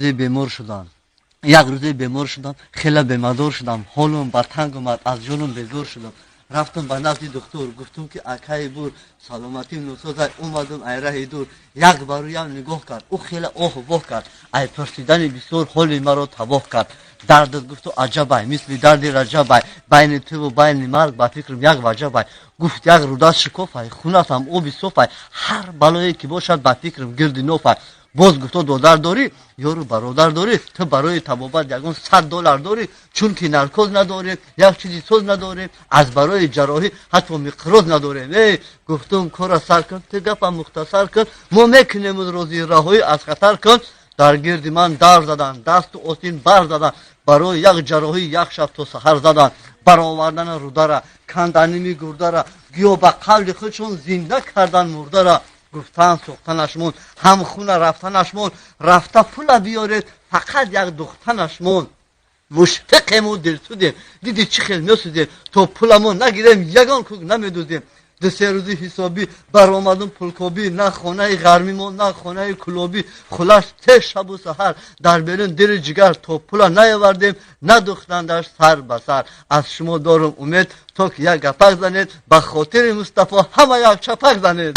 Бемор шудам, як рӯзе бемор шудам, хеле бемадор шудам, ҳолум ба танг омад, аз ҷонум безор шудам. Рафтам ба назди духтур, гуфтум, ки акаи бур, саломатим носозай, омадум ай раҳи дур. Як бароям нигоҳ кард, ӯ хеле оҳу воҳ кард, ай пурсидани бисёр ҳоли маро табоҳ кард. Дардат, гуфту, аҷабай, мисли дарди Раҷабай, байни туву байни марг, ба фикрам, як ваҷабай. Гуфт: як рӯда шикофай, хунатам оби софай, ҳар балое ки бошад, ба фикрам, гирди нофай. Боз гуфто: додар дорӣ, ёру бародар дорӣ, ту барои табобат ягон 100 доллар дорӣ? Чунки наркоз надорем, як чизи соз надорем, аз барои ҷарроҳӣ ҳатто миқроз надорем. Эй, гуфтум, кора сар кун, ту гапа мухтасар кун, мо мекунем рози раҳоӣ аз хатар кун. Дар гирди ман дар задан, дасту осин бар задан, барои як ҷарроҳӣ як шаб то саҳар задан. Баровардани рудара, канданими гурдара, гӯё ба қавли худшон зинда кардан мурдара. Гуфтан сӯхтанашмон, ҳам хуна рафтанашмон, рафта пула биёред, фақат як духтанашмон. Мушфиқему дилсудем, диди чӣ хел месудем, то пуламон нагирем, ягон кӯк намедузем. 2-се рӯзи ҳисобӣ баромадум пулкобӣ, на хонаи ғармимон, на хонаи кулобӣ. Хулас, се шабу саҳар дар берун дили ҷигар, то пула наёвардем, надухтандаш сар ба сар. Аз шумо дорум умед, то ки як гапак занед, ба хотири Мустафо ҳама як чапак занед.